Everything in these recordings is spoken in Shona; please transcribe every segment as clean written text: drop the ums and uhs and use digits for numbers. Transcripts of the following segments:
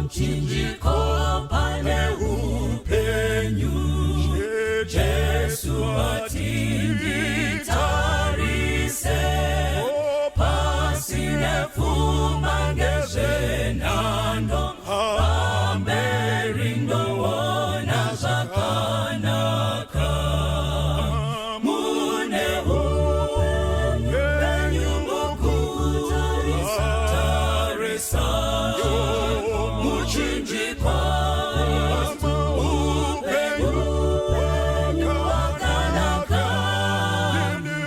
Pamuchinjiko pane upenyu. Jesu ati nditarise pasine pfuma ngezvenhando, pamberi ndoona zvakanaka. Mune upenyu mukutarisa tarisa muchinjikwa, upenyu wakanaka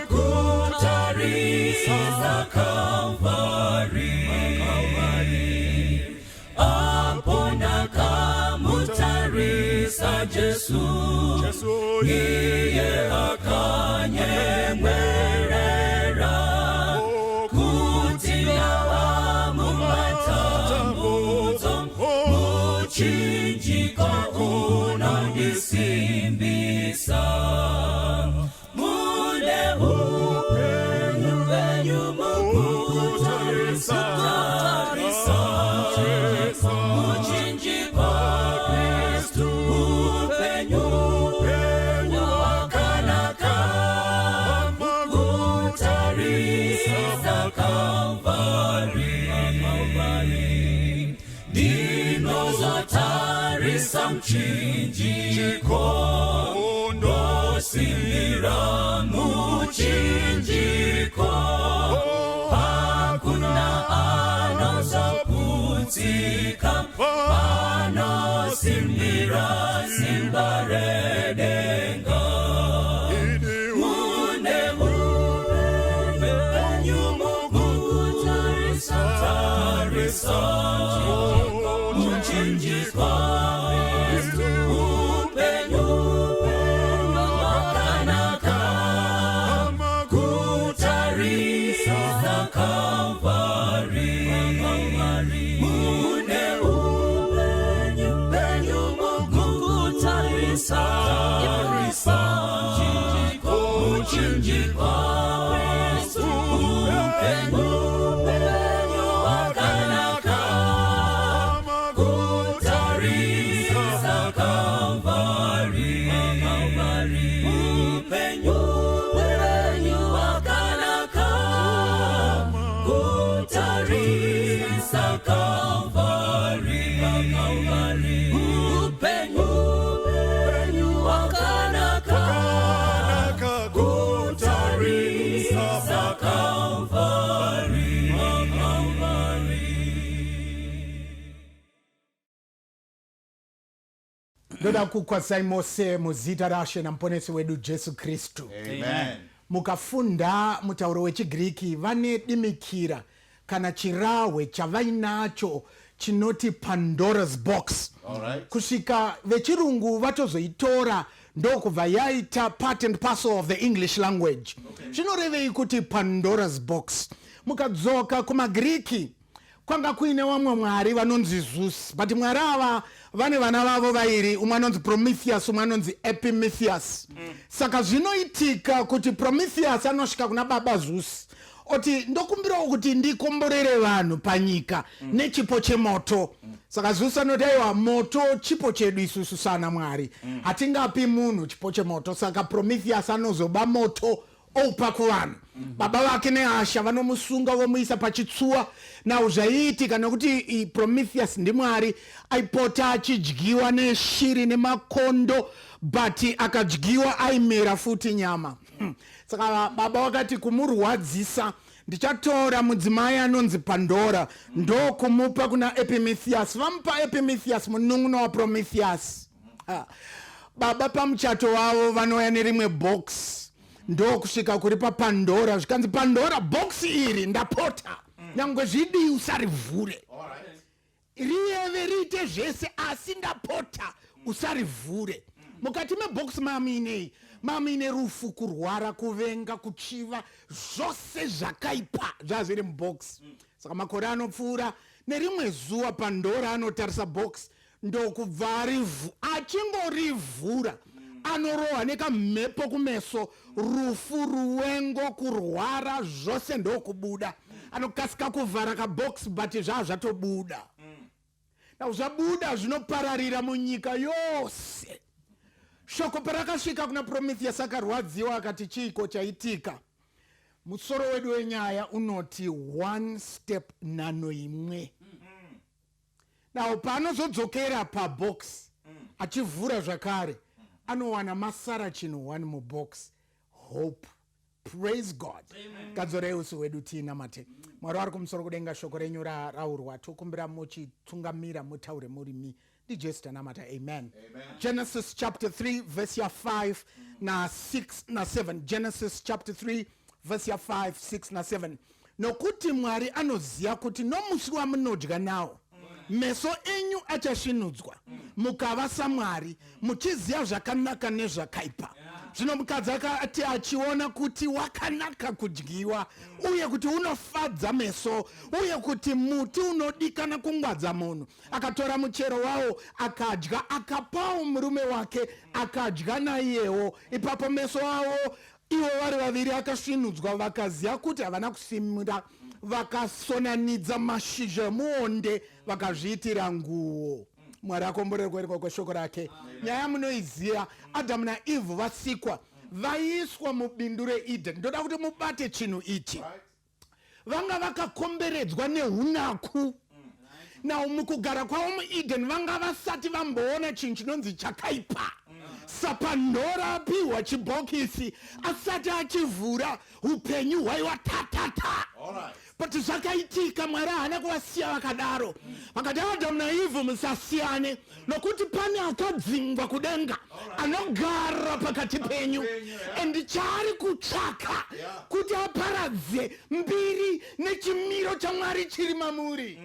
kutarisa Kalvari. Apo ndakamutarisa Jesu, iye akanyemwerera kuti ndava mumatambudzo, muchinjiko unondisimbisa. Mune upenyu penyu mukutarisa tarisa muchinjikwa, Kristu, upenyu wakanaka kutarisa Kalvari. Ndinozotarisa muchinjiko, ndosimbira muchinjiko, hakuna anozoputsika panosimbira simba redenga. Mune upenyu mukutarisa tarisa muchinjikwa, upenyu wakanaka kutarisa Kalvari. Mune upenyu penyu mukutarisa tarisa muchinjikwa, upenyu wakanaka kutarisa Kalvari. Upenyu wakanaka kutarisa Kalvari. Upenyu wakanaka kutarisa Kalvari. Kalvari. Ndoda kukwazisai mose muzita raShe naMuponesi wedu Jesu Kristu. Amen. Mukafunda mutauro wechiGiriki, vane dimikira kana chirahwe chavainacho chinoti Pandora's Box. Kusvika vechirungu vatozoitora, ndokubva yaita part and parcel of the English language. Zvinorevei kuti Pandora's Box? Mukadzoka kumaGiriki, kwanga kuine vamwe mwari vanonzi Zeus, but mwari ava vane vana vavo vairi, umwe anonzi Prometheus, umwe anonzi Epimetheus. Saka zvinoitika kuti Prometheus anosvika kuna baba Zeus oti, "Ndokumbirawo kuti ndikomborere vanhu panyika nechipo chemoto." Saka Zeus anoti, "Aiwa, moto chipo chedu isusu sana mwari, hatingapi munhu chipo chemoto." Saka Prometheus anozoba moto oupa kuvanhu. Baba vake nehasha vanomusunga, vomuisa pachitsuwa. Now zvaiitika, nekuti Prometheus ndimwari, aipota achidyiwa neshiri nemakondo, but akadyiwa aimera futi nyama. Saka baba vakati, "Kumurwadzisa, ndichatora mudzimai anonzi Pandora, ndokumupa kuna Epimetheus." Vamupa Epimetheus, munun'una waPrometheus. Ah. Baba pamuchato wavo vanouya nerimwe box, ndokusvika kuri paPandora, zvikanzi, "Pandora, box iri ndapota, nyangwe zvidii usarivhure. Riyeve, riite zvese, asi ndapota usarivhure." Mukati mebhokisi mamuinei? Mamuine rufu, kurwara, kuvenga, kuchiva, zvose zvakaipa zvazviri mubhokisi. Saka makore anopfuura. Nerimwe zuva Pandora anotarisa bhokisi, ndokubva arivhu achingorivhura, anorohwa nekamhepo kumeso. Rufu, ruwengo, kurwara, zvose ndokubuda. Anokasika kuvhara kabhokisi, but zvaa zvatobuda. Now zvabuda zvinopararira munyika yose. Shoko parakasvika kuna Prometheus akarwadziwa akati chiiko chaitika. Musoro wedu wenyaya unoti one step, nano imwe. Now paanozodzokera pabox achivhura zvakare, anowana masara chinhu one mubox, hope. Praise God. Gadzorei usi hwedu tiinamate. Mwari vari kumusoro kudenga, shoko renyu raurwa, tokumbira muchitungamira, mutaure murimi. NdiJesu tanamata, amen. Genesis chapter 3 verse ya5 na6 na7. Genesis chapter 3 verse ya5, 6 na7. Nokuti Mwari anoziva kuti nomusi wamunodya nawo, meso enyu achasvinudzwa, mukava saMwari, muchiziva zvakanaka nezvakaipa. Zvino mukadzi akati achiona kuti wakanaka kudyiwa, uye kuti unofadza meso, uye kuti muti unodikana kungwadza munhu, akatora muchero wawo akadya, akapawo murume wake, akadya naiyewo. Ipapo meso avo ivo vari vaviri akasvinudzwa, vakaziva kuti havana kusimira, vakasonanidza mashizha emuonde, vakazviitira nguo. Mwari akomborerwa kweshoko rake. Nyaya munoiziva, Adamu naEvhe vasikwa, vaiswa mubindu reEden. Ndoda kuti mubate chinhu ichi. Vanga vakakomberedzwa neunaku. Now mukugara kwavo muEden vanga vasati vamboona chinhu chinonzi chakaipa. Sapandora apiwa chibhokisi, asati achivhura, upenyu hwaiwa tatata. But zvakaitika, Mwari haana kuvasiya vakadaro. Vakati, "Adamu naEvhe, musasiyane, nokuti pane akadzingwa kudenga anogara pakati penyu, and chaari kutsvaka kuti aparadze mbiri nechimiro chaMwari chiri mamuri."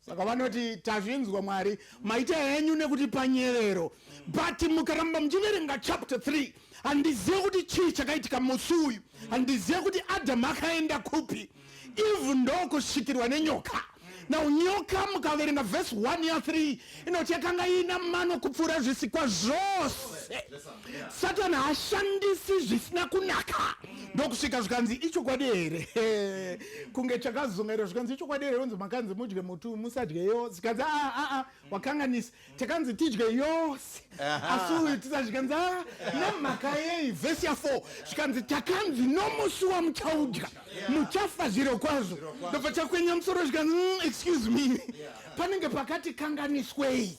Saka vanoti, "Tazvinzwa Mwari, maita henyu nekuti panyevero." But mukaramba muchiverenga chapter 3, handizive kuti chii chakaitika musi uyu, handizive kuti Adhamu akaenda kupi, Eve ndokusvikirwa nenyoka. Now nyoka, mukaverenga vhesi 1 ya3, inoti yakanga iina mano kupfuura zvisikwa zvose. Satani haashandisi zvisina kunaka. Ndokusvika zvikanzi, "Ichokwadi here?" Kunge chakazungaira, zvikanzi, "Ichokwadi here unzi makanzi mudye muti, musadye yose?" Zvikanzi, "Aa, aa, wakanganisa, takanzi tidye yose, asi uyu tisa." Zvikanzi, "A, nemhaka yei?" Vhesi ya4, zvikanzi, "Takanzi nomusi wamuchaudya muchafa zviro kwazvo." Ndobva chakwenya musoro, zvikanzi, Excuse me, panenge pakati kanganiswei."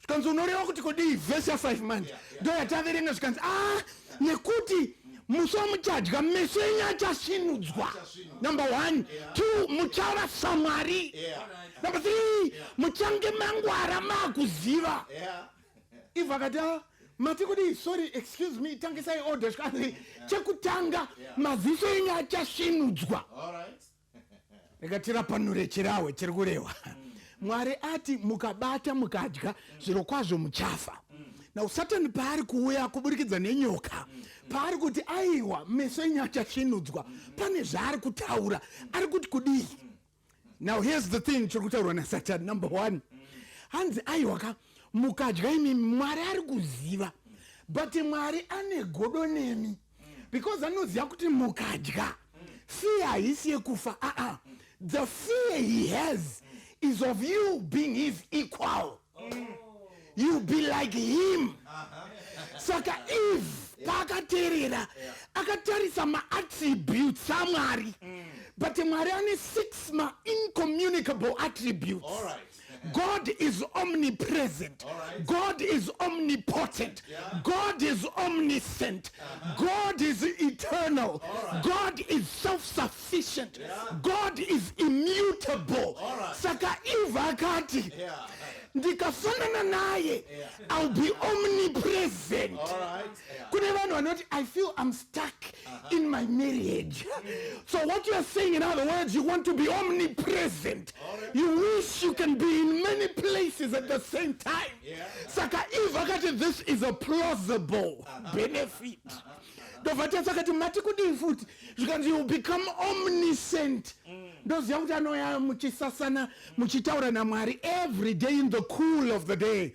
Zvikanzi, "Unoreva kuti kudii?" Vhesi ya5 manje ndo yataverenga. Zvikanzi, "A, nekuti musi wamuchadya meso enyu achasvinudzwa, number one. Two, muchava saMwari. Number three, muchange mangwara maakuziva." Eve akati, "Ah, mati kudii? Sorry, excuse me, tangisai order." Zvikanzi, "Chekutanga, maziso enyu achasvinudzwa." Rega tirapanure chirahwe chiri kurehwa. Mwari ati mukabata mukadya, zviro kwazvo muchafa. Now Satani paari kuuya kuburikidza nenyoka, paari kuti, "Aiwa, meso enyu achasvinudzwa," pane zvaari kutaura. Ari kuti kudii? Now here's the thing chiri kutaurwa naSatani. Number one, hanzi, "Aiwa ka, mukadya imimi, Mwari ari kuziva, but Mwari ane godo nemi because anoziva kuti mukadya, fear haisi yekufa. Aa, the fear he has is of you being his equal. You be like him." Saka Eve paakateerera, akatarisa maattributes aMwari, but Mwari ane six maincommunicable attributes. God is omnipresent. God is omnipotent. God is omniscient. God is eternal. God is self-sufficient. God is immutable. Saka Eve akati, "Ndikafanana naye, I'll be omnipresent." Kune vanhu vanoti, "I feel I'm stuck in my marriage." So what you are saying, in other words, you want to be omnipresent. You wish you can be in many places at the same time. Saka Eve akati, "This is a plausible benefit." Ndobva tasakati, "Mati kudii futi?" Zvikanzi, "You become omniscient." Ndoziva kuti anoya muchisasana, muchitaura naMwari every day in the cool of the day.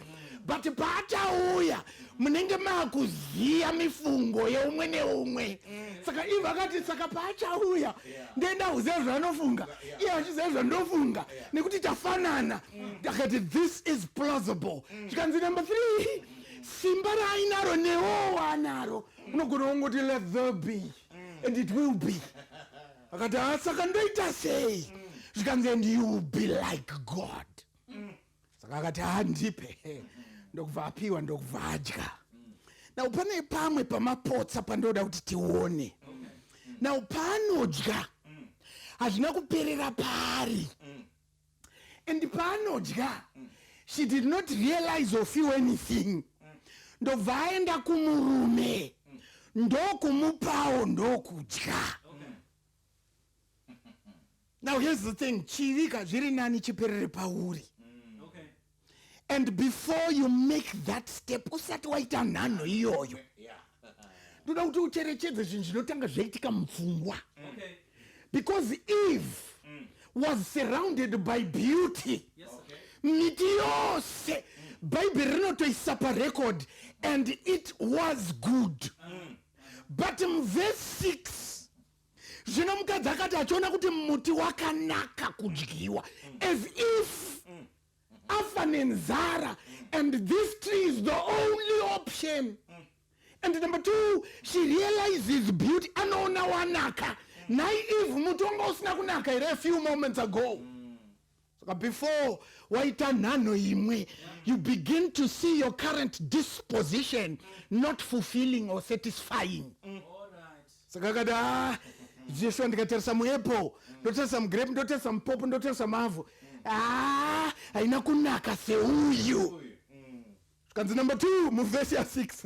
But paachauya munenge maakuziya mifungo yeumwe neumwe. Saka Eve akati, saka paachauya ndenda kuziva zvaanofunga, iye achiziva zvandofunga, nekuti tafanana. Akati, "This is plausible." Zvikanzi number three, simba raainaro newowo anaro, unogona kungoti, "Let there be," and it will be. Akati, "Ah, saka ndoita sei?" Zvikanzi, "And you will be like God." Saka akati, "Handipe." Ndokubva apiwa, ndokubva adya. Now pane pamwe pamapotsa pandoda kuti tione. Now paanodya hazvina kuperera paari, and paanodya she did not realize or feel anything. Ndobva aenda kumurume, ndokumupawo, ndokudya. Now here's the thing, chivi zviri nani chiperere pauri. And before you make that step, usati waita nhanho iyoyo, ndoda kuti ucherechedze zvinhu zvinotanga zvaitika mupfungwa. Because Eve was surrounded by beauty. Yes, sir. Miti yose, Bhaibheri rinotoisa parecord, "And it was good." But muvhesi 6, zvino mukadzi akati achiona kuti muti wakanaka kudyiwa, as if afa nenzara and this tree is the only option. And number two, she realizes beauty, anoona wanaka. Nhai Eve, muti wanga usina kunaka here a few moments ago? Saka before waita nhanho imwe, you begin to see your current disposition not fulfilling or satisfying. All right. Saka akati, "A, jeswa, ndikatarisa muapple, ndotarisa mugrape, ndotarisa mupopo, ndotarisa mavhu, a, haina kunaka seuyu." Zvikanzi number two, muvhesi ya6,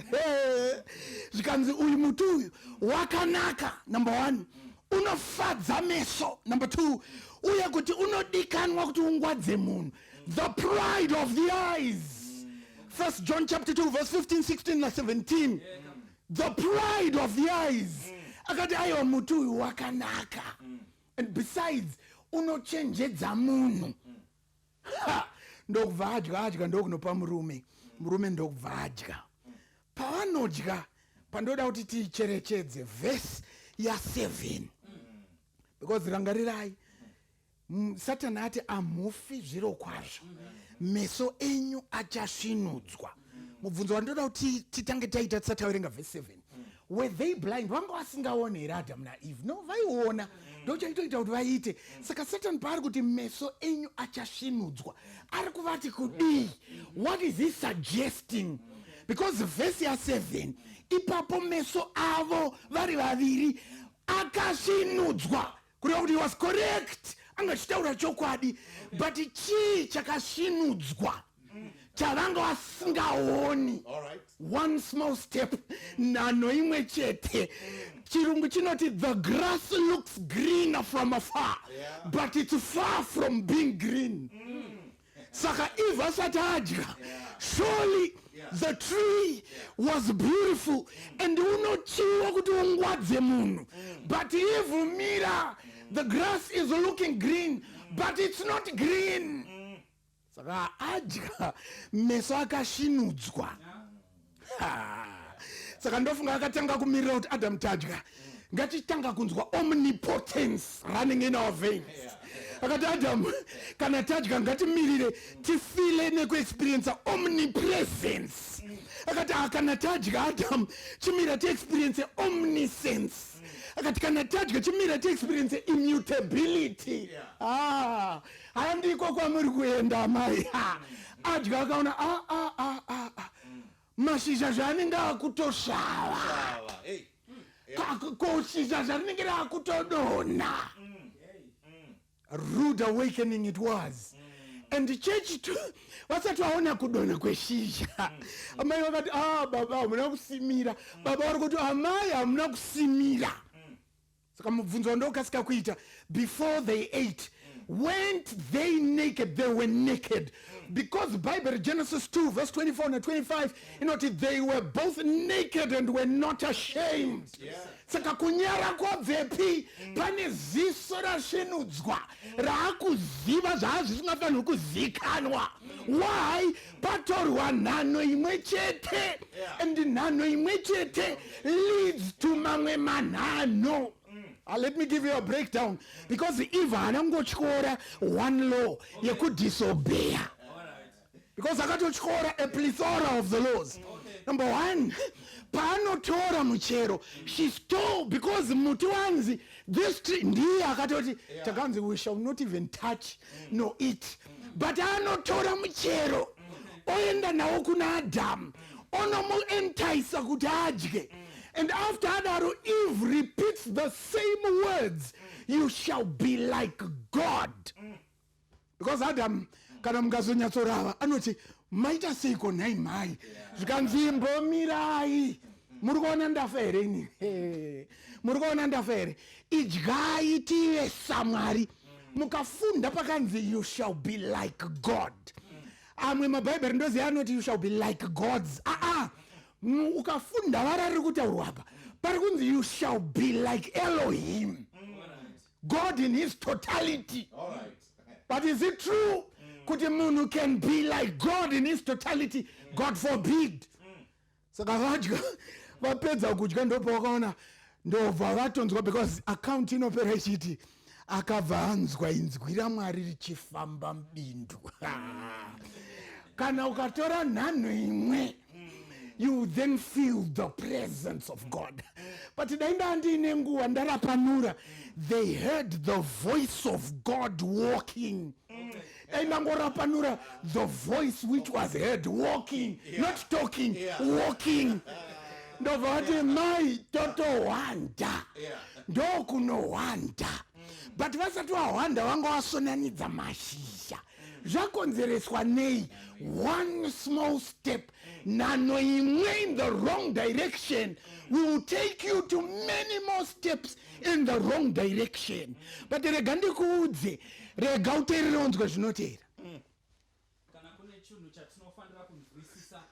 zvikanzi uyu muti uyu wakanaka, number one, unofadza meso, number two, uye kuti unodikanwa kuti ungwadze munhu, the pride of the eyes. First John chapter 2 verse 15, 16 na17, the pride of the eyes. Akati, "Aiwa, muti uyu wakanaka, and besides unochenjedza munhu." Ha! Ndokubva adya, adya, ndokunopa murume, murume ndokubva adya. Pavanodya, pandoda kuti ticherechedze vhesi ya7, because rangarirai, Satani ati, "Amufi zviro kwazvo, meso enyu achasvinudzwa." Mubvunzo wandoda kuti titange taita tisati taverenga vhesi 7: were they blind? Vanga vasingaoni here Adamu naEve? No, vaiona. Ndochaitoita kuti vaite. Saka Satani paari kuti meso enyu achasvinudzwa, ari kuvati kudii? What is he suggesting? Because vhesi ya7 ipapo, meso avo vari vaviri akasvinudzwa, kureva kuti he was correct, anga achitaura chokwadi. But chii chakasvinudzwa chavanga vasingaoni? All right. One small step, nhanho imwe chete. Chirungu chinoti, "The grass looks greener from afar, but it's far from being green." Saka Eve asati adya, surely the tree was beautiful and unochiwa kuti ungwadze munhu. But Eve, mira, the grass is looking green, but it's not green. Saka adya, meso akasvinudzwa. Ha. Saka ndofunga akatanga kumirira kuti, "Adamu, tadya, ngatitanga kunzwa omnipotence running in our veins." Akati, "Adamu, kana tadya ngatimirire tifile nekuexperiensa omnipresence." Akati, "Ah, kana tadya, Adamu, chimira tiexperience omniscience." Akati, "Kana tadya, chimira tiexperience immutability." Ah, handiko kwamuri kuenda, amai. Ha. Adya, akaona, "Ah, ah, ah, ah, ah. Mashizha zvaanenge akutosvava." Ava, hey. Ko shizha zvarinenge raakutodonha. Rude awakening it was. And chechi vasati vaona kudonha kweshizha, amai vakati, "Ah, baba, hamuna kusimira." Baba vari kuti, "Amai, hamuna kusimira." Saka mubvunzo wandokasika kuita, before they ate, Went they naked? They were naked. Because Bible, Genesis 2 verse 24 na25 inoti, "They were both naked and were not ashamed." Saka kunyara kwabvepi? Pane ziso rasvinudzwa raakuziva zvaazvisingafanirwi kuzikanwa. Why? Patorwa nhanho imwe chete, and nhanho imwe chete leads to mamwe manhanho. Let me give you a breakdown, because Eve haana kungotyora one law yekudisobeya, because akatotyora a plethora of the laws. Number one, paanotora muchero, she stole, because muti wanzi this tree, ndiye akatoti takanzi we shall not even touch nor eat, but anotora muchero, oenda nawo kuna Adamu, onomuentaisa kuti adye. And after adaro, Eve repeats the same words, "You shall be like God," because Adam, kana mukazonyatsorava, anoti, "Maita seiko nhai mhai?" Zvikanzi, "Imbomirai, muri kuona ndafa here ini? Muri kuona ndafa here? Idyai tive samwari." Mukafunda pakanzi "You shall be like God," amwe mabhaibheri ndoziva anoti "You shall be like gods." Aa, ukafunda vara riri kutaurwa apa, pari kunzi "You shall be like Elohim," God in his totality. But is it true kuti munhu can be like God in his totality? God forbid. Saka vadya, vapedza kudya, ndopawakaona ndobva vatonzwa, because account inopera ichiti akabva anzwa inzwi raMwari richifamba mubindu. Kana ukatora nhanho imwe, you then feel the presence of God. But dai ndandiine nguva ndarapanura, they heard the voice of God walking. Dai ndangorapanura the voice which was heard walking, not talking, walking. Ndobva vati, "Mai, totohwanda." Ndokunohwanda, but vasati vahwanda vanga vasonanidza mashizha. Zvakonzereswa nei? One small step, nhanho imwe in the wrong direction will take you to many more steps in the wrong direction. But rega ndikuudze, rega uteerere unzwe zvinoteera. Kana kune chinhu chatinofanira kunzwisisa,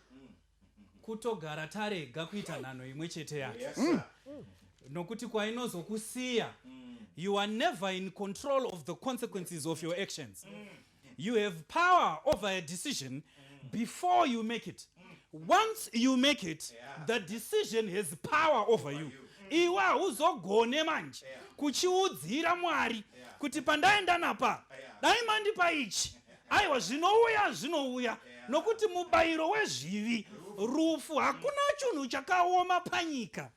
kutogara tarega kuita nhanho imwe chete yacho, Yes, sir. Nokuti kwainozokusiya, you are never in control of the consequences of your actions. You have power over a decision before you make it. Once you make it, the decision has power over you. Iwe hauzogone manje kuchiudzira Mwari kuti pandaenda napa dai mandipa ichi. Aiwa, zvinouya zvinouya, nokuti mubayiro wezvivi rufu. Hakuna chinhu chakaoma panyika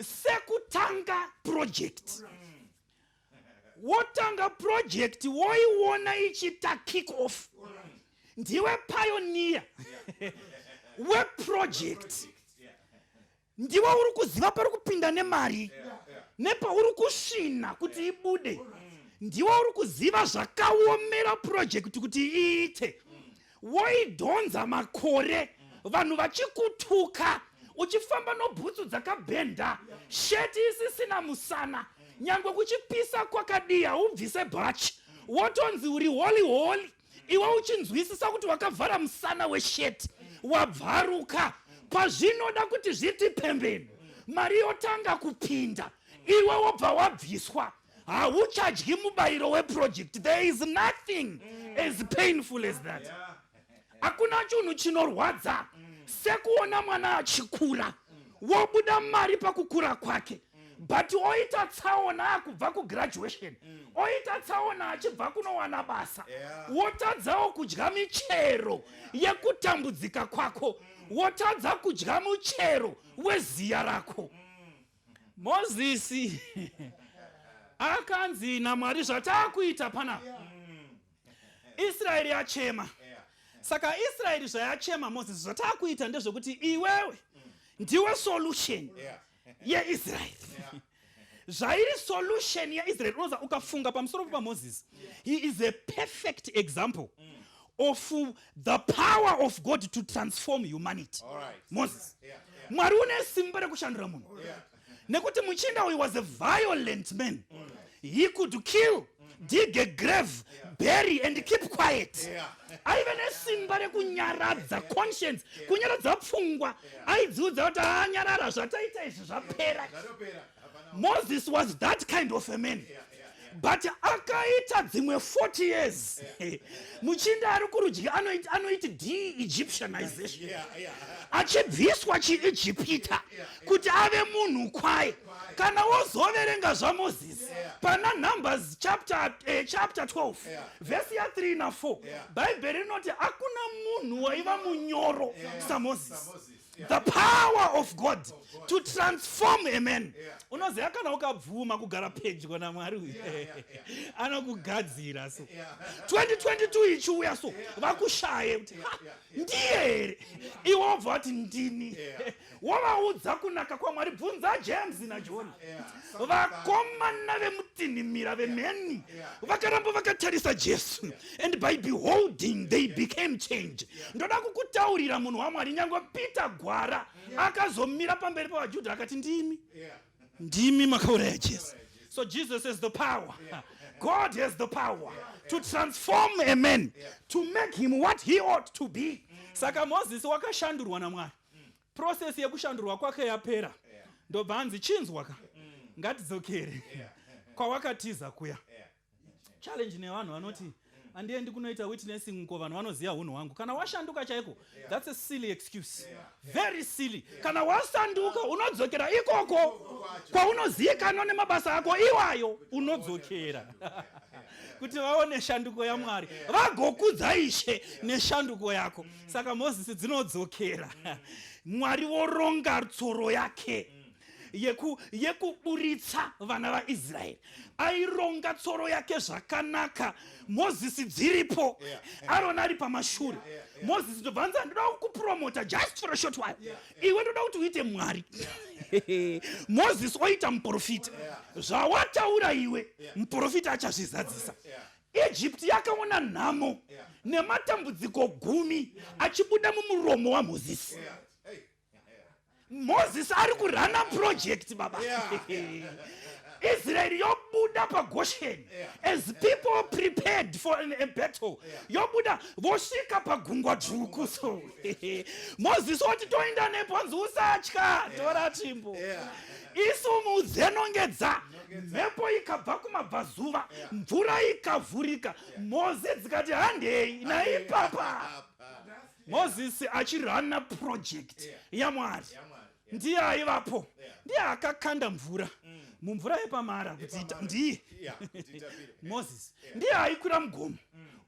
sekutanga project. Wotanga project, woiona ichiita kick off, ndiwe pioneer weproject, ndiwe uri kuziva pari kupinda nemari nepauri kusvina kuti ibude, ndiwe uri kuziva zvakaomera project kuti iite. Woidhonza makore, vanhu vachikutuka, uchifamba nobhutsu dzakabhenda, sheti isisina musana, nyange kuchipisa kwakadii haubvise bhachi, wotonzi uri holy holy, iwe uchinzwisisa kuti wakavhara musana wesheti wabvaruka. Pazvinoda kuti zviti pembeni, mari yotanga kupinda, iwe wobva wabviswa, hauchadyi mubayiro weproject. There is nothing as painful as that. Hakuna chinhu chinorwadza sekuona mwana achikura, wobuda mari pakukura kwake, but oita tsaona akubva kugraduation, oita tsaona achibva kunowana basa, wotadzawo kudya michero yekutambudzika kwako, wotadza kudya muchero weziya rako. Mozisi akanzi naMwari, "Zvataakuita panapa, Israeri yachema." Saka Israeri zvayachema, Mozisi, zvataakuita ndezvekuti iwewe ndiwe solution yeIsraeri. Zvairi solution yaIsraeri, unoza ukafunga pamusoro paMozisi, he is a perfect example of the power of God to transform humanity. Moses, Mwari une simba rekushandura munhu, nekuti muchinda uyu was a violent man. He could kill. Dig a grave, bury and keep quiet. Aive nesimba rekunyaradza conscience, kunyaradza pfungwa. Aidziudza kuti anyarara, zvataita izvi zvapera. Moses was that kind of a man, but akaita dzimwe 40 years. Muchinda ari kurudyi anoiti de-Egyptianization, achibviswa chiIjipita kuti ave munhu kwaye. Kana wozoverenga zvaMozisi pana Numbers chapter 12, vhesi ya3 na4, Bhaibheri rinoti hakuna munhu waiva munyoro saMozisi. The power of God to transform a man. Unoziva, kana ukabvuma kugara pedyo naMwari uyu, anokugadzira. So 2022 ichiuya, so vakushaye kuti, "Ha, ndiye here?" Iwe wobva wati, "Ndini." Wovaudza kunaka kwaMwari. Bvunza James naJohn, vakomana vemutinhimira vemheni, vakaramba vakatarisa Jesu, and by beholding they became change. Ndoda kukutaurira, munhu waMwari, nyange Peter gwara akazomira pamberi pavaJudha akati, "Ndimi, ndimi makauraya Jesu." So Jesus has the power. God has the power to transform a man, to make him what he ought to be. Saka Mozisi wakashandurwa naMwari. Process yekushandurwa kwake yapera, ndobva hanzi, "Chinzwa ka, ngatidzokere kwawakatiza kuya." Challenge nevanhu vanoti, "Handiendi kunoita witnessing ko, vanhu vanoziva unhu hwangu." Kana washanduka chaiko, that's a silly excuse, very silly. Kana wasanduka, unodzokera ikoko kwaunozivikanwa nemabasa ako iwayo. Unodzokera kuti vaone shanduko yaMwari, vagokudza Ishe neshanduko yako. Saka Mozisi dzinodzokera, Mwari woronga tsoro yake yekuburitsa vana vaIsraeri. Aironga tsoro yake zvakanaka. Mozisi dziripo, Aroni ari pamashure. Mozisi ndobva anzi, "Ndoda kukupromota just for a short while. Iwe ndoda kuti uite Mwari." Mozisi oita muprofita. Zvawataura iwe, muprofita achazvizadzisa. Egypt yakaona nhamo nematambudziko 10 achibuda mumuromo waMozisi. Mozisi ari kurana project, baba. Israeri yobuda paGoshen as people prepared for a battle. Yobuda, vosvika paGungwa Dzvuku. So Mozisi oti, "Toenda nepo?" Anzi, "Usatya, tora tsvimbo, isumudze, nongedza." Mhepo ikabva kumabvazuva, mvura ikavhurika. Mhozi dzikati, "Handei naipapa." Mozisi achirana project yaMwari. Ndiye aivapo, ndiye akakanda mvura mumvura yepamara kuti ndiye Mozisi. Ndiye aikwira mugomo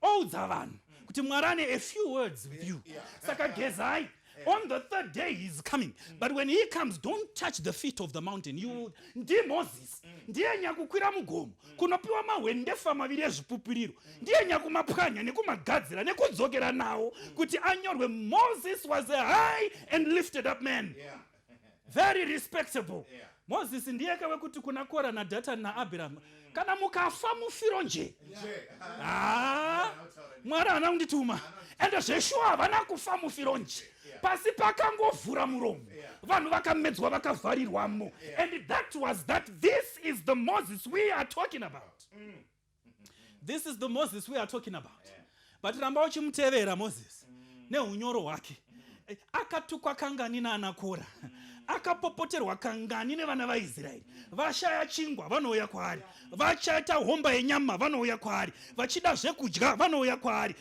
oudza vanhu kuti Mwari ane a few words with you, saka gezai. On the third day he is coming, but when he comes, don't touch the feet of the mountain. You ndiMozisi, ndiye nyakukwira mugomo kunopiwa mahwendefa maviri ezvipupuriro. Ndiye nyakumapwanya nekumagadzira nekudzokera nawo kuti anyorwe. Moses was a high and lifted up man, very respectable. Mozisi ndiye kawekuti kuna Kora naDhatani naAbhiramu, "Kana mukafa mufiro nje, ha, Mwari haana kundituma." Ende zveshuwa havana kufa mufiro nje. Pasi pakangovhura muromo, vanhu vakamedzwa, vakavharirwamo, and that was that. This is the Moses we are talking about. This is the Moses we are talking about. But ramba uchimutevera Moses neunyoro hwake. Akatukwa kangani naana Kora, akapopoterwa kangani nevana vaIsraeri. Vashaya chingwa, vanouya kwaari. Vachaita homba yenyama, vanouya kwaari. Vachida zvekudya, vanouya kwaari.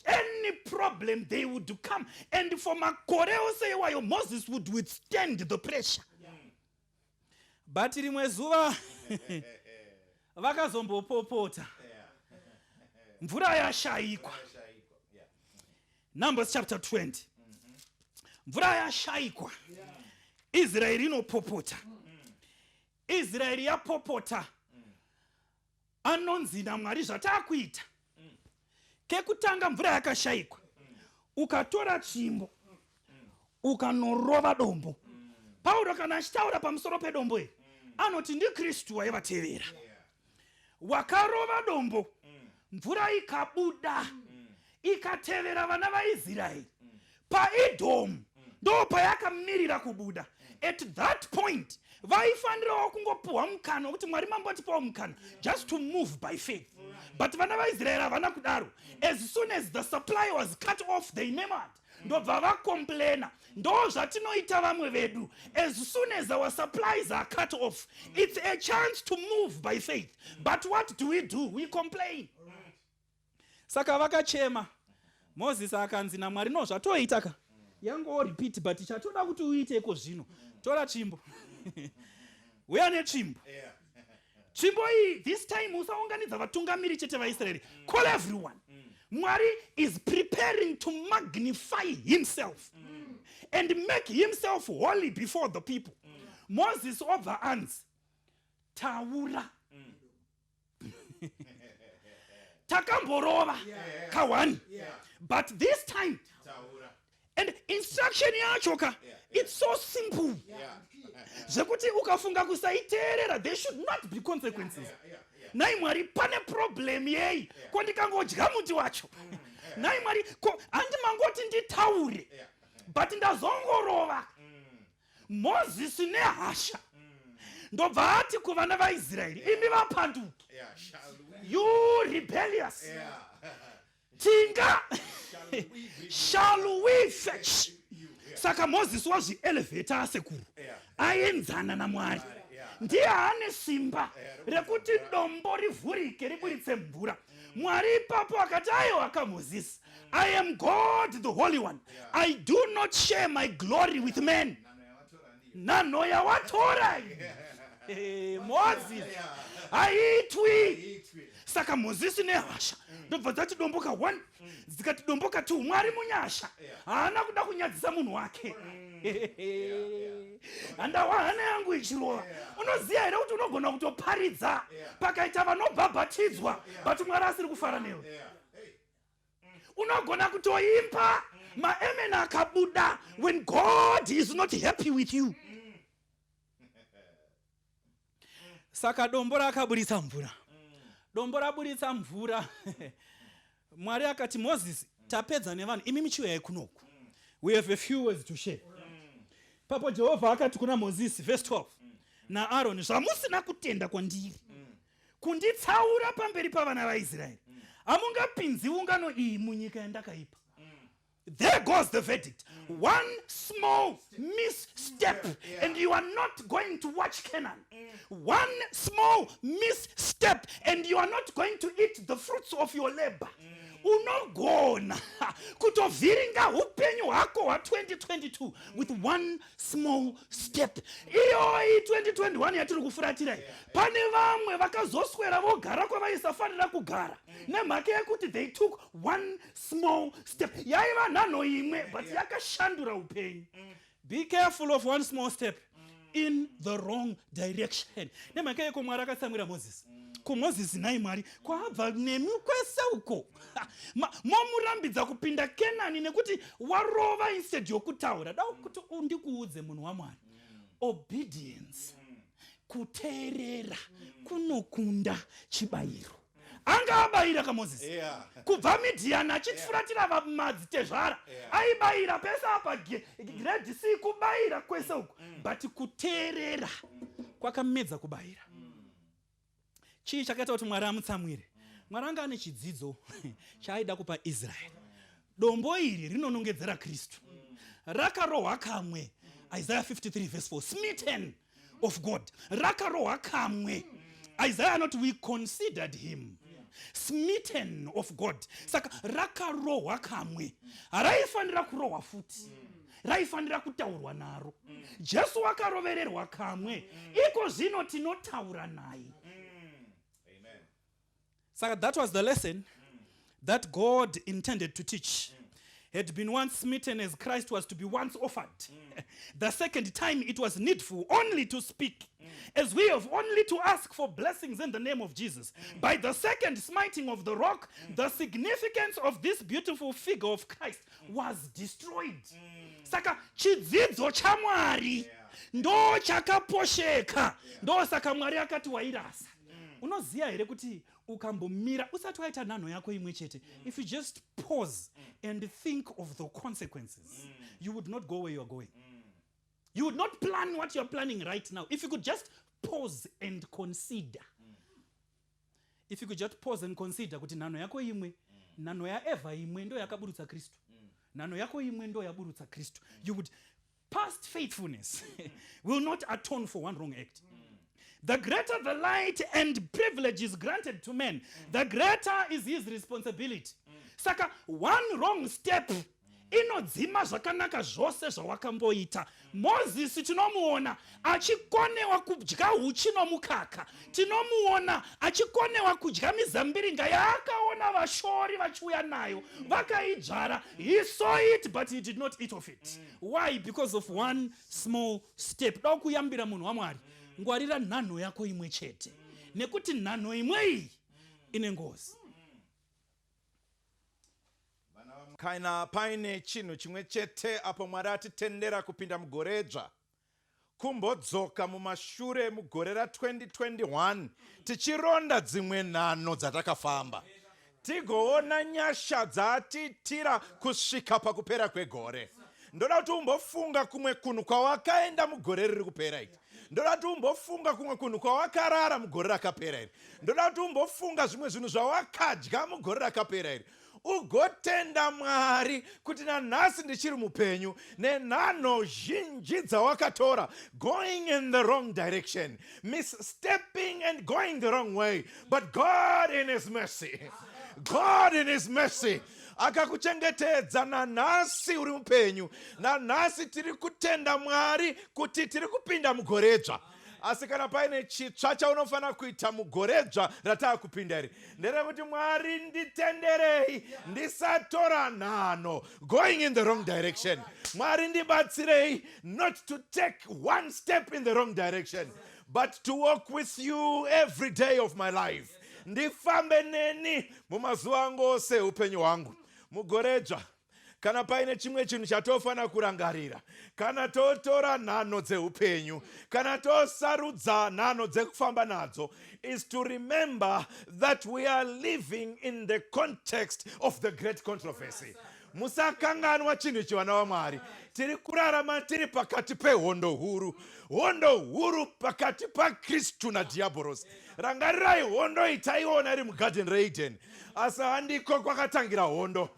Any problem, they would come. And for makore ose iwayo, Moses would withstand the pressure. But rimwe zuva vakazombopopota, mvura yashayikwa. Numbers chapter 20, mvura yashayikwa, Israeri inopopota. Israeri yapopota, anonzi naMwari, "Zvataakuita kekutanga, mvura yakashayikwa, ukatora tsvimbo ukanorova dombo." Pauro kana achitaura pamusoro pedombo iri, anoti ndiKristu waivatevera. Wakarova dombo, mvura ikabuda, ikatevera vana vaIsraeri. PaIdhomu ndo payakamirira kubuda. At that point Vaifanirawo kungopuhwa mukana wekuti Mwari mambotipawo mukana just to move by faith. But vana vaIsraeri havana kudaro. As soon as the supply was cut off, they murmured. Ndobva vacomplaina. Ndo zvatinoita vamwe vedu. As soon as our supplies are cut off, it's a chance to move by faith. But what do we do? We complain. Saka vakachema. Moses akanzi naMwari, no, zvatoita ka, yangowo repeat, but chatoda kuti uite iko zvino, tora tsvimbo, uya netsvimbo. Tsvimbo iyi, this time usaunganidza vatungamiri chete vaIsraeri, call everyone. Mwari is preparing to magnify himself and make himself holy before the people. Moses obva anzi, taura. Takamborova ka1, but this time and instruction yacho ka, it's so simple zvekuti ukafunga kusaiteerera, there should not be consequences. Nai Mwari, pane problem yei? Ko ndikangodya muti wacho? Nai Mwari, ko handi mangoti nditaure, but ndazongorova. Mozisi nehasha ndobva ati kuvana vaIsraeri, imi vapanduki, you rebellious, tinga shall we fetch? Saka Mozisi wazvielevheta asekuru, aenzana naMwari, ndiye ane simba rekuti dombo rivhurike riburitse mvura. Mwari ipapo akati, aiwa kaMozisi, I am God the Holy One. I do not share my glory with men. Nhanho yawatora, Mozisi, haitwi. Saka Mozisi nehasha ndobva dzati dombo ka1, dzikati dombo ka2. Mwari munyasha haana kuda kunyadzisa munhu wake. Handawa hana yangu ichirova. Unoziva here kuti unogona kutoparidza pakaita vanobhabhatidzwa, but Mwari asiri kufara newe? Unogona kutoimba, maamen akabuda, when God is not happy with you. Saka dombo rakaburitsa mvura. Dombo raburitsa mvura, Mwari akati, Mozisi, tapedza nevanhu, imi michiuyai kunoku, we have a few words to share. Papo Jehovha akati kuna Mozisi, verse 12, naAroni, zvamusina kutenda kwandiri kunditsaura pamberi pavana vaIsraeri, hamungapinzi ungano iyi munyika yandakaipa. There goes the verdict. One small misstep and you are not going to watch Canaan. One small misstep and you are not going to eat the fruits of your labor. Unogona kutovhiringa upenyu hwako hwa2022 with one small step. Iyoyi 2021 yatiri kufuratira, pane vamwe vakazoswera vogara kwavaisafanira kugara nemhaka yekuti they took one small step. Yaiva nhanho imwe, but yakashandura upenyu. Be careful of one small step in the wrong direction. Nemhaka yeko Mwari akatsamwira Mozisi. KuMozisi, nhai Mwari, kwaabva nemi kwese uko, momurambidza kupinda Kenani nekuti warova instead yokutaura? Da kuti ndikuudze, munhu waMwari, obedience, kuteerera kunokunda chibayiro. Anga abayira kaMozisi kubva Midhiyani achifuratira madzitezvara, aibayira pese apa, Red Sea, kubayira kwese uku, but kuteerera kwakamedza kubayira. Chii chakaita kuti Mwari amutsamwire? Mwari anga ane chidzidzo chaaida kupa Israeri. Dombo iri rinonongedzera Kristu. Rakarohwa kamwe, Isaiah 53 verse 4, smitten of God. Rakarohwa kamwe. Isaiah anoti, we considered him smitten of God. Saka rakarohwa kamwe, haraifanira kurohwa futi, raifanira kutaurwa naro. Jesu akarovererwa kamwe, iko zvino tinotaura naye. Saka that was the lesson that God intended to teach. Had been once smitten as Christ was to be once offered. The second time it was needful only to speak, as we have only to ask for blessings in the name of Jesus. By the second smiting of the rock, the significance of this beautiful figure of Christ was destroyed. Saka chidzidzo chaMwari ndo chakaposheka. Ndo saka Mwari akati wairasa. Unoziva here kuti ukambomira usati waita nhanho yako imwe chete, if you just pause and think of the consequences, you would not go where you are going? You would not plan what you're planning right now if you could just pause and consider. If you could just pause and consider kuti nhanho yako imwe, nhanho yaEvha imwe ndo yakaburutsa Kristu, nhanho yako imwe ndo yaburutsa Kristu. You would past faithfulness will not atone for one wrong act. The greater the light and privileges granted to men, the greater is his responsibility. Saka one wrong step inodzima zvakanaka zvose zvawakamboita. Mozisi tinomuona achikonewa kudya uchi nomukaka. Tinomuona achikonewa kudya mizambiringa yaakaona vashori vachiuya nayo vakaidzvara. He saw it, but he did not eat of it. Why? Because of one small step. Da kuyambira munhu waMwari, ngwarira nhanho yako imwe chete, nekuti nhanho imwe iyi ine ngozi. Kana paine chinhu chimwe chete apo Mwari atitendera kupinda mugoredzva, kumbodzoka mumashure mugore ra2021 tichironda dzimwe nhanho dzatakafamba, tigoona nyasha dzaatiitira kusvika pakupera kwegore. Ndoda kuti umbofunga kumwe kunhu kwawakaenda mugore riri kupera iri. Ndoda kuti umbofunga kumwe kunhu kwawakarara mugore rakapera iri. Ndoda kuti umbofunga zvimwe zvinhu zvawakadya mugore rakapera iri, ugotenda Mwari kuti nanhasi ndichiri mupenyu nenhanho zhinji dzawakatora, going in the wrong direction, misstepping and going the wrong way, but God in his mercy, God in his mercy akakuchengetedza. Nanhasi uri mupenyu. Nanhasi tiri kutenda Mwari kuti tiri kupinda mugoredzva. Asi kana paine chitsva chaunofanira kuita mugoredzva rataakupinda iri, nderekuti, "Mwari, nditenderei ndisatora nhanho going in the wrong direction. Mwari, ndibatsirei not to take one step in the wrong direction, but to walk with you every day of my life. Ndifambe neni mumazuva angu ose upenyu hwangu." Mugoredzva, kana paine chimwe chinhu chatofanira kurangarira kana totora nhanho dzeupenyu, kana tosarudza nhanho dzekufamba nadzo, is to remember that we are living in the context of the great controversy. Musakanganwa chinhu ichi, vana vaMwari. Tiri kurarama tiri pakati pehondo huru, hondo huru pakati paKristu nadhiabhorosi. Rangarirai hondo iyi taiona iri mugadheni reEden, asi handiko kwakatangira hondo.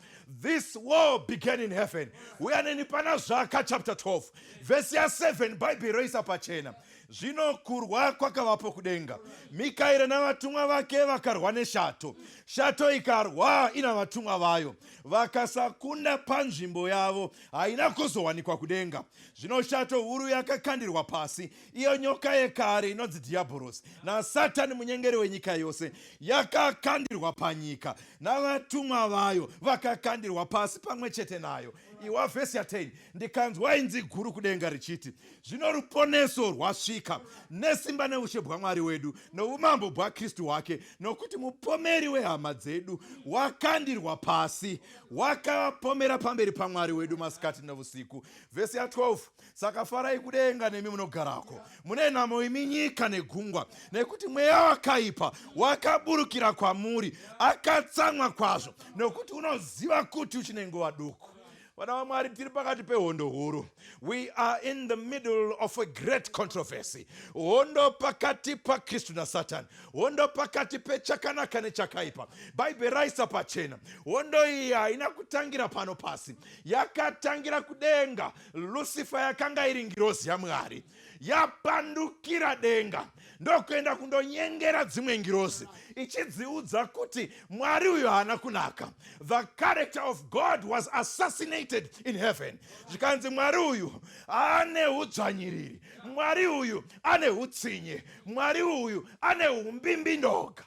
This war began in heaven. Uya neni pana Zvaka chapter 12 vhesi ya7. Bhaibheri roisa pachena: "Zvino kurwa kwakavapo kudenga. Mikaeri navatumwa vake vakarwa neshato. Shato ikarwa ina vatumwa vayo, vakasakunda panzvimbo yavo haina kuzowanikwa kudenga. Zvino shato huru yakakandirwa pasi, iyo nyoka yekare inonzi Dhiabhorosi naSatani, munyengeri wenyika yose, yakakandirwa panyika, navatumwa vayo vakakandirwa pasi pamwe chete nayo." Iwa vhesi ya10: "Ndikanzwa inzwi guru kudenga richiti, 'Zvino ruponeso rwasvika, nesimba neushe bwaMwari wedu, noumambo bwaKristu hwake, nokuti mupomeri wehama dzedu wakandirwa pasi, wakavapomera pamberi paMwari wedu masikati neusiku.'" Vhesi ya12: "Saka farai kudenga nemi munogarako. Mune nhamo imi nyika negungwa, nekuti mweya wakaipa wakaburukira kwamuri, akatsamwa kwazvo, nokuti unoziva kuti uchine nguva duku." Vana vaMwari, tiri pakati pehondo huru. We are in the middle of a great controversy, hondo pakati paKristu naSatani, hondo pakati pechakanaka nechakaipa. Bhaibheri raisa pachena, hondo iyi haina kutangira pano pasi, yakatangira kudenga. Lucifer yakanga iri ngirozi yaMwari, yapandukira denga ndokuenda kundonyengera dzimwe ngirozi, ichidziudza kuti Mwari uyu haana kunaka. The character of God was assassinated in heaven. Zvikanzi Mwari uyu ane udzvanyiriri, Mwari uyu ane utsinye, Mwari uyu ane umbimbindoga.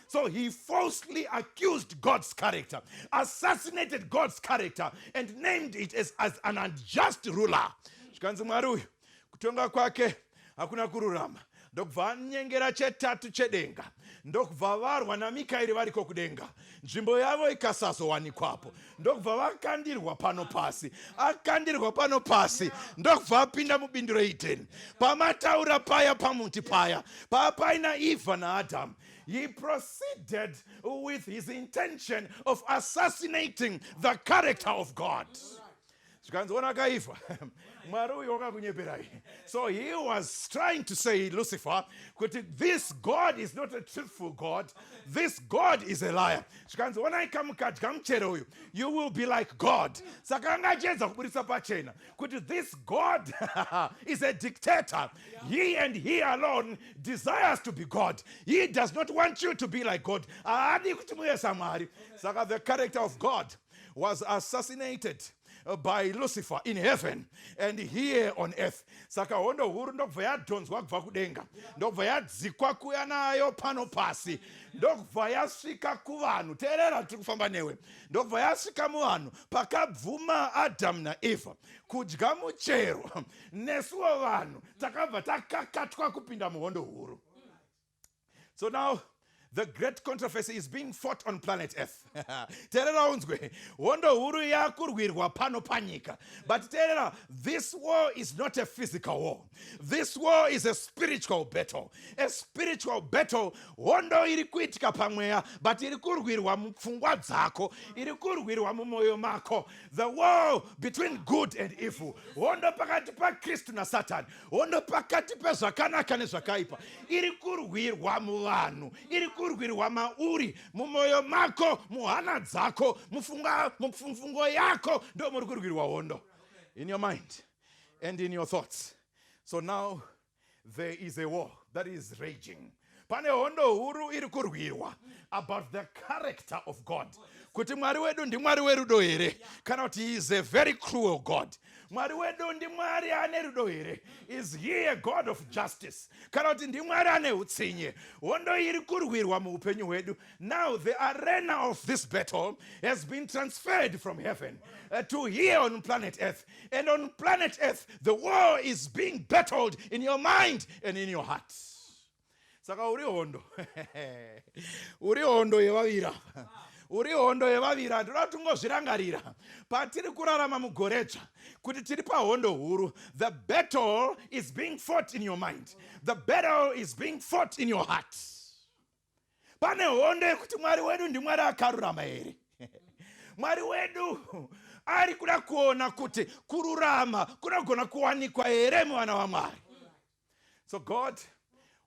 So he falsely accused God's character, assassinated God's character, and named it as an unjust ruler. Zvikanzi Mwari uyu kutonga kwake hakuna kururama. Ndokubva anyengera chetatu chedenga, ndokubva varwa naMikaeri variko kudenga, nzvimbo yavo ikasazowanikwapo, ndokubva vakandirwa pano pasi. Akandirwa pano pasi, ndokubva apinda mubindu reEdeni, pamataura paya, pamuti paya paapaina Evha naAdhamu. He proceeded with his intention of assassinating the character of God. Zvikanzi, "Ona kaIvha, Mwari uyu wakakunyeperai." So he was trying to say, Lucifer, kuti this God is not a truthful God, this God is a liar. Zvikanzi, "Onai, kamukadya muchero uyu, you will be like God." Saka anga achiedza kuburisa pachena kuti this God is a dictator. He and he alone desires to be God. He does not want you to be like God. Haadi kuti muve saMwari. Saka the character of God was assassinated by Lucifer in heaven and here on earth. Saka hondo huru ndokubva yadhonzwa kubva kudenga, ndokubva yadzikwa kuya nayo pano pasi, ndokubva yasvika kuvanhu. Teerera, tiri kufamba newe. Ndokubva yasvika muvanhu pakabvuma Adamu naEvha kudya muchero. Nesuwo vanhu takabva takakatwa kupinda muhondo huru. So now the great controversy is being fought on planet Earth. Teerera unzwe, hondo huru yakurwirwa pano panyika. But teerera, this war is not a physical war. This war is a spiritual battle, a spiritual battle. Hondo iri kuitika pamweya, but iri kurwirwa mupfungwa dzako, iri kurwirwa mumwoyo mako. The war between good and evil, hondo pakati paKristu naSatani, hondo pakati pezvakanaka nezvakaipa, iri kurwirwa muvanhu, iri kurwirwa mauri, mumwoyo mako, muhana dzako, mupfungo yako. Ndo muri kurwirwa hondo, in your mind and in your thoughts. So now there is a war that is raging. Pane hondo huru iri kurwirwa about the character of God, kuti Mwari wedu ndiMwari werudo here, kana kuti he is a very cruel God. Mwari wedu ndiMwari ane rudo here? Is he a God of justice, kana kuti ndiMwari ane utsinye? Hondo iri kurwirwa muupenyu hwedu. Now the arena of this battle has been transferred from heaven to here on planet Earth, and on planet Earth the war is being battled in your mind and in your heart. Saka uri hondo, uri hondo yevaviri, uri hondo yevaviri. Ndoda kuti ungozvirangarira patiri kurarama mugoredzva kuti tiri pahondo huru. The battle is being fought in your mind. The battle is being fought in your heart. Pane hondo yekuti Mwari wedu ndiMwari akarurama here? Mwari wedu ari kuda kuona kuti kururama kunogona kuwanikwa here muvana vaMwari. So God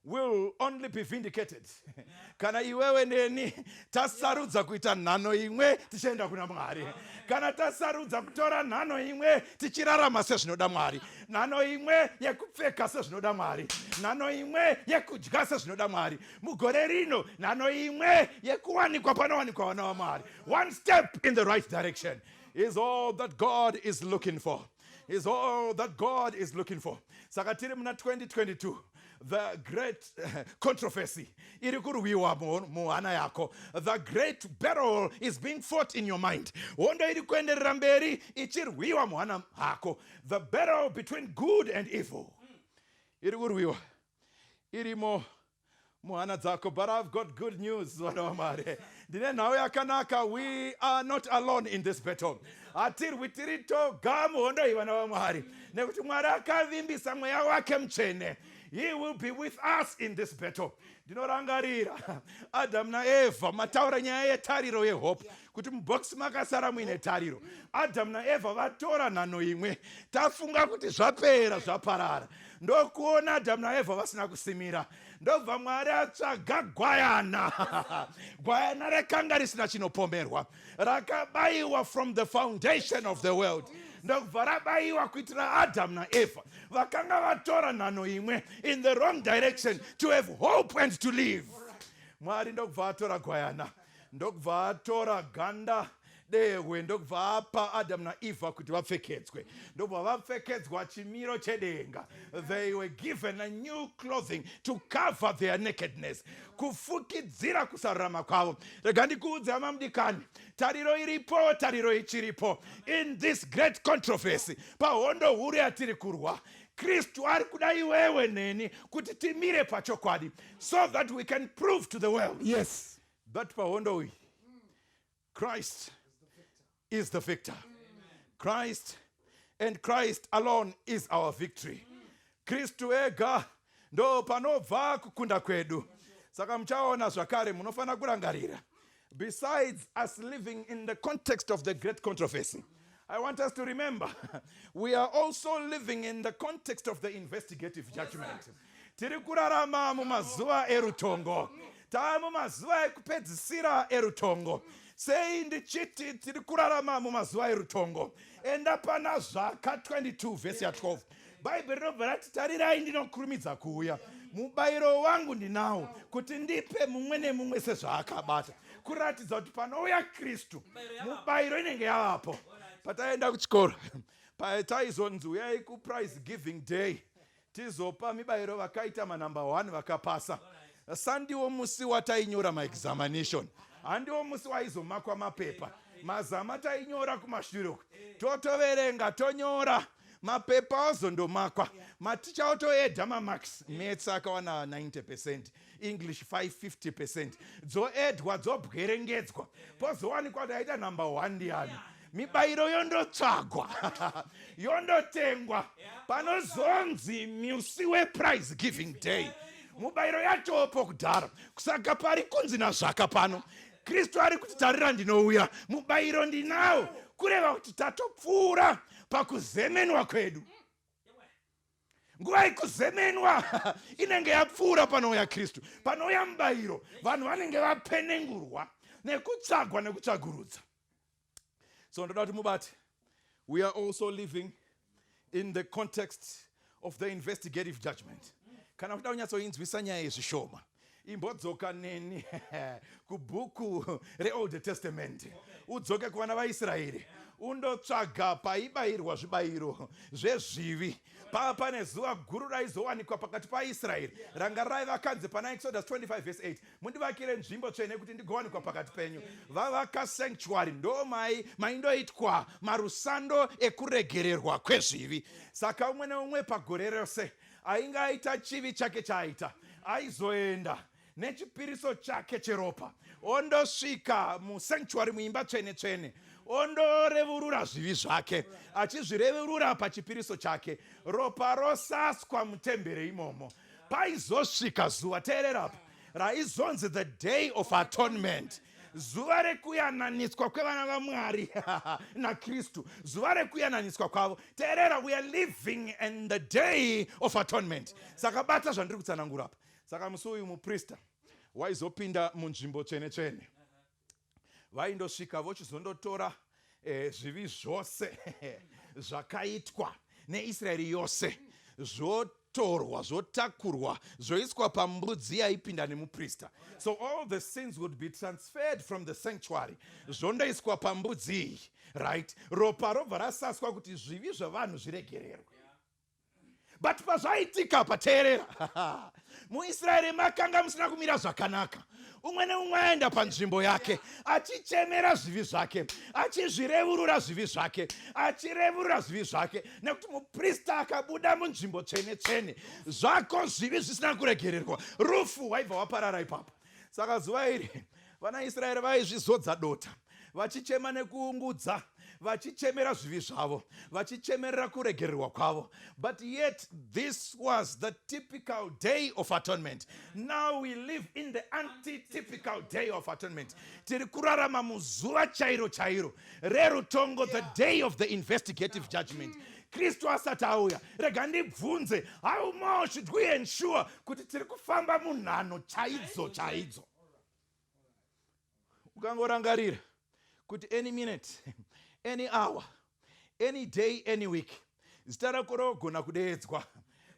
will only be vindicated kana iwewe neni tasarudza kuita nhano imwe tichienda kuna Mwari, kana tasarudza kutora nhano imwe tichirarama sezvinoda Mwari, nhano imwe yekupfeka sezvinoda Mwari, nhano imwe yekudya sezvinoda Mwari mugore rino, nhano imwe yekuwanikwa panowanikwa vana vaMwari. One step in the right direction is all that God is looking for, is all that God is looking for. Saka tiri muna 2022. The great controversy iri kurwiwa muhana yako. The great battle is being fought in your mind. Hondo iri kuenderera mberi ichirwiwa muhana hako. The battle between good and evil iri kurwiwa irimo muhana dzako. But I've got good news, vana vaMwari. Ndine nhau yakanaka. We are not alone in this battle. Hatirwi tiri toga muhondo iyi, vana vaMwari, nekuti Mwari akavimbisa Mweya wake Mutsvene. He will be with us in this battle. Ndinorangarira Adamu naEvha. Mataura nyaya yetariro, yehope, kuti mubhokisi makasara muine tariro. Adamu naEvha vatora nhano imwe, tafunga kuti zvapera, zvaparara, ndokuona Adamu naEvha vasina kusimira. Ndobva Mwari atsvaga gwayana, gwayana rakanga risina chinopomerwa, rakabayiwa from the foundation of the world. Ndobva rabayiwa kuitira Adamu naEvha vakanga vatora nhano imwe in the wrong direction to have hope and to live. Mwari ndokubva atora gwayana, ndokubva atora ganda dehwe, ndokubva apa Adamu naEvha kuti vapfekedzwe. Ndobva vapfekedzwa chimiro chedenga. They were given a new clothing to cover their nakedness, kufukidzira kusarurama kwavo. Rega ndikuudze, hama mudikani, tariro iripo, tariro ichiripo in this great controversy. Pahondo huru yatiri kurwa, Kristu ari kuda iwewe neni kuti timire pachokwadi so that we can prove to the world that pahondo iyi Christ is the victor. Christ and Christ alone is our victory. Kristu ega ndo panobva kukunda kwedu. Saka muchaona zvakare, munofanira kurangarira, besides us living in the context of the great controversy, I want us to remember we are also living in the context of the investigative judgment. Tiri kurarama mumazuva erutongo. Tava mumazuva ekupedzisira erutongo. Sei ndichiti tiri kurarama mumazuva erutongo? Enda pana Zvaka 22 vhesi ya 12. Bhaibheri rinobva rati tarirai ndinokurumidza kuuya. Mubayiro wangu ndinawo kuti ndipe mumwe nemumwe sezvaakabata. Kuratidza kuti panouya Kristu mubayiro inenge yavapo. Pataenda kuchikoro pataizonzi uyai kuprize giving day tizopa mibayiro vakaita manumber 1 vakapasa. Sandiwo musi watainyora maexamination, handiwo musi waizomakwa mapepa. Mazama tainyora kumashure uku, totoverenga tonyora mapepa ozondomakwa, maticha otoedha mamarks. Maths akawana 90%, English 550%, dzoedwa dzobwerengedzwa, pozowanikwa kuti aita number 1 ndiani. Mibayiro yondotsvagwa, yondotengwa. Panozonzi musi weprize giving day, mubayiro yatopo kudhara. Saka pari kunzi nazvaka pano, Kristu ari kuti tarira ndinouya, mubayiro ndinawo, kureva kuti tatopfuura pakuzemenwa kwedu. Nguva yekuzemenwa inenge yapfuura panouya Kristu. Panouya mubayiro, vanhu vanenge vapenengurwa nekutsvagwa nekutsvagurudza. So ndoda kuti mubate, we are also living in the context of the investigative judgment. Kana kuda kunyatsoinzwisa nyaya yezvishoma, imbodzoka neni kubhuku reOld Testament, udzoke kuvana vaIsraeri, undotsvaga paibayirwa zvibayiro zvezvivi. Pava pane zuva guru raizowanikwa pakati paIsraeri. Rangarirai vakanzi pana Exodus 25 verse 8, mundivakire nzvimbo tsvene kuti ndigowanikwa pakati penyu. Vavaka sanctuary, ndo maindoitwa marusando ekuregererwa kwezvivi. Saka umwe neumwe pagore rose ainge aita chivi chake chaaita, aizoenda nechipiriso chake cheropa, ondosvika musanctuary, muimba tsvene tsvene, ondorevurura zvivi zvake, achizvirevurura pachipiriso chake, ropa rosaswa mutembere imomo. Paizosvika zuva, teererapa, raizonzi the Day of Atonement, zuva rekuyananiswa kwevana vaMwari naKristu, zuva rekuyananiswa kwavo. Teerera, we are living in the Day of Atonement. Saka bata zvandiri kutsanangura apa. Saka musi uyu muprista waizopinda munzvimbo tsvene tsvene, vaindosvika vochizondotora zvivi zvose zvakaitwa neIsraeri yose, zvotorwa, zvotakurwa, zvoiswa pambudzi yaipinda nemuprista. So all the sins would be transferred from the sanctuary, zvondoiswa pambudzi iyi, right? Ropa robva rasaswa kuti zvivi zvavanhu zviregererwe. But pazvaitika, pateerera, muIsraeri makanga musina kumira zvakanaka. Umwe neumwe aenda panzvimbo yake achichemera zvivi zvake, achizvirevurura zvivi zvake, achirevurura zvivi zvake, nekuti muprista akabuda munzvimbo tsvene tsvene, zvako zvivi zvisina kuregererwa, rufu waibva waparara ipapo. Saka zuva iri vana Israeri vaizvizodza dota, vachichema nekuungudza, vachichemera zvivi zvavo, vachichemerera kuregererwa kwavo. But yet this was the typical Day of Atonement. Now we live in the antitypical Day of Atonement. Tiri kurarama muzuva chairo chairo rerutongo, the day of the investigative judgment, Kristu asati auya. Rega ndibvunze, how more should we ensure kuti tiri kufamba munhano chaidzo chaidzo? Ukangorangarira kuti any minute, any hour, any day, any week, zita rako rogona kudeedzwa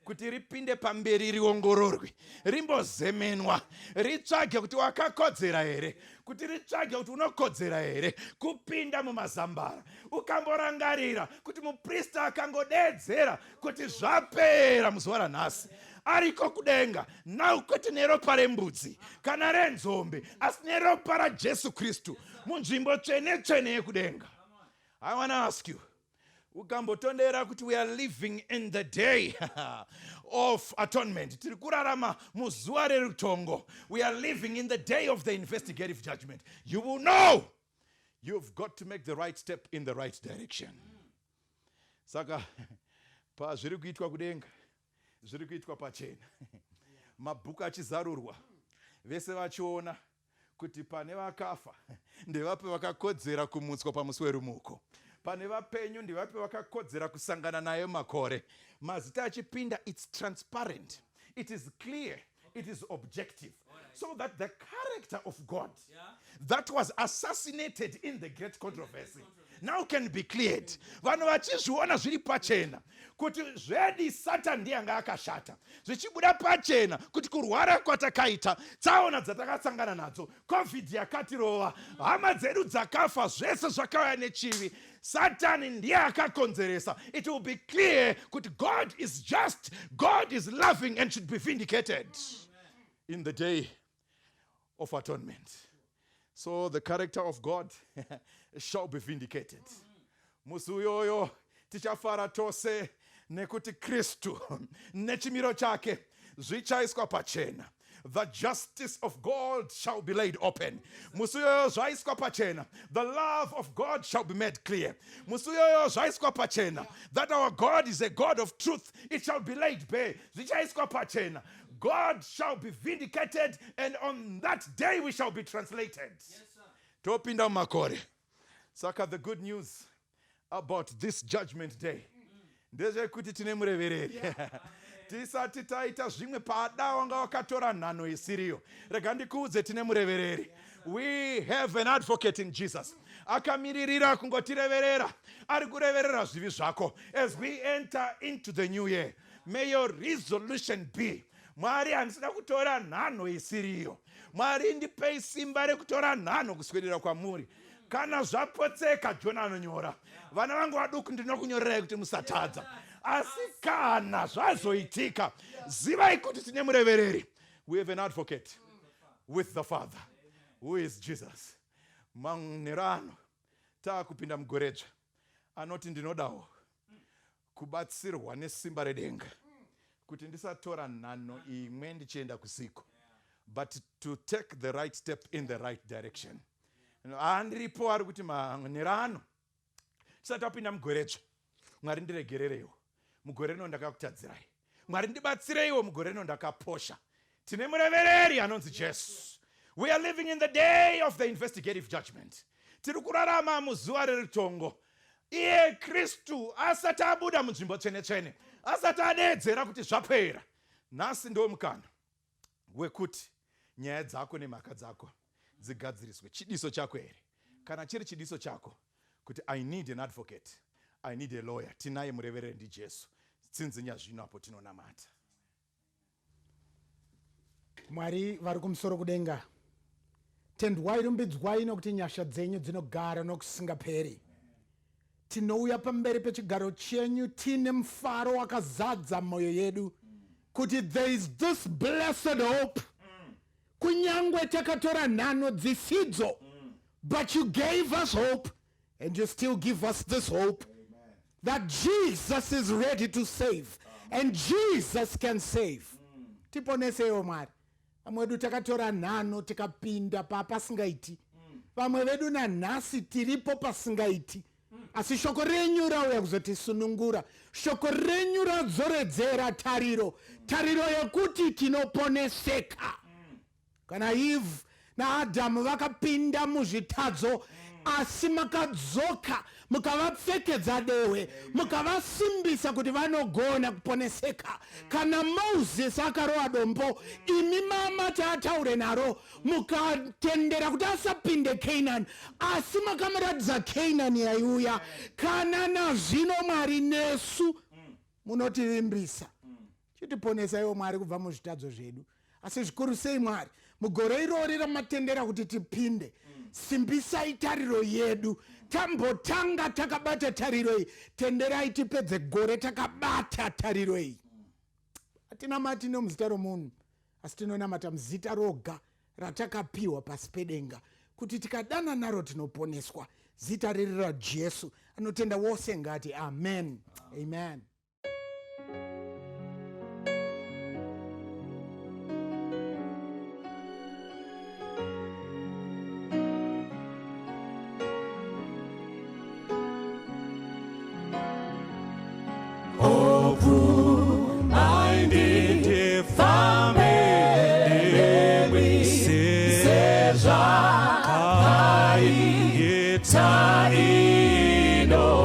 kuti ripinde pamberi, riongororwe, rimbozemenwa, ritsvage kuti wakakodzera here, kuti ritsvage kuti unokodzera here kupinda mumazambara. Ukamborangarira kuti muprista akangodeedzera kuti zvapera muzuva ranhasi, ariko kudenga now, kwete neropa rembudzi kana renzombe, asi neropa raJesu Kristu munzvimbo tsvene tsvene yekudenga. I wanna ask you, ukambotondera kuti we are living in the Day of Atonement, tiri kurarama muzuva rerutongo, we are living in the day of the investigative judgment, you will know you've got to make the right step in the right direction. Saka pazviri kuitwa kudenga, zviri kuitwa pachena, mabhuku achizarurwa, vese vachiona kuti pane vakafa ndevapi vakakodzera kumutswa pamusi werumuko. Pane vapenyu ndivapi vakakodzera kusangana naye makore. Mazita achipinda, it's transparent. It is clear. It is objective. So that the character of God that was assassinated in the great controversy now can be cleared. Vanhu vachizviona zviri pachena kuti zvedi Satan ndiye anga akashata, zvichibuda pachena kuti kurwara kwatakaita, tsaona dzatakasangana nadzo, COVID yakatirova, hama dzedu dzakafa, zvese zvakauya nechivi, Satan ndiye akakonzeresa. It will be clear kuti God is just, God is loving and should be vindicated in the day of atonement. So the character of God shall be vindicated. Musi uyoyo tichafara tose nekuti Kristu nechimiro chake zvichaiswa pachena. The justice of God shall be laid open. Musi uyoyo zvaiswa pachena. The love of God shall be made clear. Musi uyoyo zvaiswa pachena. That our God is a God of truth. It shall be laid bare. Zvichaiswa pachena. God shall be vindicated, and on that day we shall be translated. Yes, topinda mumakore. Saka the good news about this judgment day ndezvekuti tine murevereri. Tisati taita zvimwe pada wanga wakatora nhanho isiriyo, rega ndikuudze, tine murevereri. We have an advocate in Jesus. Akamiririra kungotireverera, ari kureverera zvivi zvako. As we enter into the new year, may your resolution be, Mwari, handisida kutora nhanho isiriyo. Mwari, ndipei simba rekutora nhanho kuswedera kwamuri. Kana zvapotseka, John anonyora, vana vangu vaduku, ndinokunyorerai kuti musatadza. Asi kana zvazoitika, zivai kuti tine murevereri. We have an advocate with the Father, who is Jesus. Manhero ano taakupinda mugoredzva, anoti ndinodawo kubatsirwa nesimba redenga kuti ndisatora nhanho imwe ndichienda kusiko, but to take the right step in the right direction. Andiripo ari kuti manhero ano tisati tapinda mugoredzva, Mwari ndiregerereiwo, mugore rino ndakakutadzirai. Mwari ndibatsireiwo, mugore rino ndakaposha. Tine murevereri anonzi Jesu. We are living in the day of the investigative judgment. Tiri kurarama muzuva rerutongo. Iye Kristu asati abuda munzvimbo tsvene-tsvene, asati adeedzera kuti zvapera, nhasi ndo mukana wekuti nyaya dzako nemhaka dzako dzigadziriswe. Chidiso chako here? Kana chiri chidiso chako kuti I need an advocate, I need a lawyer, tinaye murevereri, ndiJesu. Tsinzinya zvino apo tinonamata. Mwari vari kumusoro kudenga, tendwai, rumbidzwai, nokuti nyasha dzenyu dzinogara nokusingaperi. Tinouya pamberi pechigaro chenyu tiine mufaro wakazadza mwoyo yedu kuti there is this blessed hope. Kunyangwe takatora nhanho dzisidzo, but you gave us hope and you still give us this hope that Jesus is ready to save and Jesus can save. Tiponesewo Mwari. Vamwe vedu takatora nhanho tikapinda papasingaiti, vamwe vedu nanhasi tiripo pasingaiti, asi shoko renyu rauya kuzotisunungura. Shoko renyu radzoredzera tariro, tariro yekuti tinoponeseka. Kana Eve naAdhamu vakapinda muzvitadzo, asi makadzoka mukavapfekedza dehwe, mukavasimbisa kuti vanogona kuponeseka. Kana Moses akarova dombo, imi mamati ataure naro, mukatendera kuti asapinde Canaan, asi makamuratidza Canaan yaiuya. Kana nazvino Mwari, nesu munotivimbisa, chitiponesaiwo Mwari kubva muzvitadzo zvedu. Asi zvikuru sei Mwari, mugore irori ramatendera kuti tipinde, simbisai tariro yedu. Tambotanga takabata tariro iyi, tenderai tipedze gore takabata tariro iyi. Hatinamati nomuzita romunhu, asi tinonamata muzita roga ratakapiwa pasi pedenga, kuti tikadana naro tinoponeswa, zita riri raJesu. Anotenda wose ngati amen, amen. Sezvakaita ino.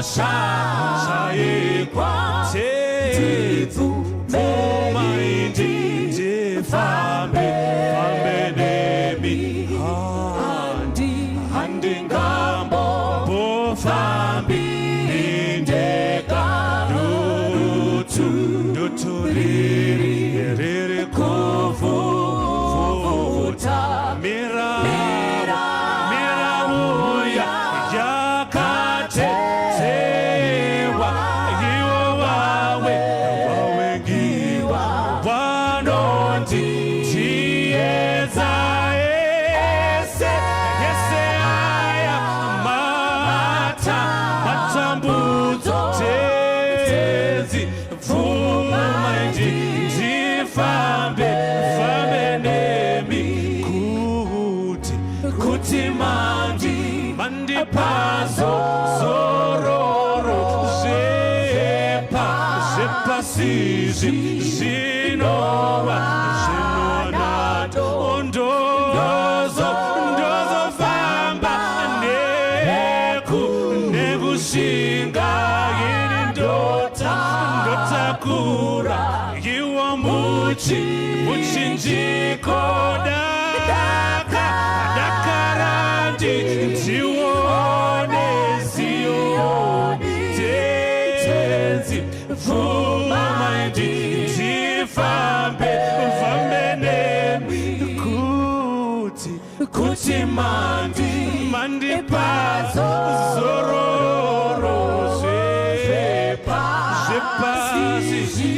Ndinoshayikwa bvumai ndifambe, fambe nemi. Handingambofambi ndega. Dutu, dutu riri, riri kuvhuvhuta. Mirau yakatetewa, ivo vawe vavengiwa vanoti chiedza. Ese ese aya mata matambudzo. Tenzi, bvumai ndifambe, fambe nemi, kuti mandipa zororo. Zvepasi zvinova zvinonado, ndozofamba nekushinga. Ini ndotakura iwo muchinjiko. Dakarandi ndione Ziyoni. Tenzi, bvumai ndifambe, fambe nemi, kuti mandipa zororo. Zvepasi.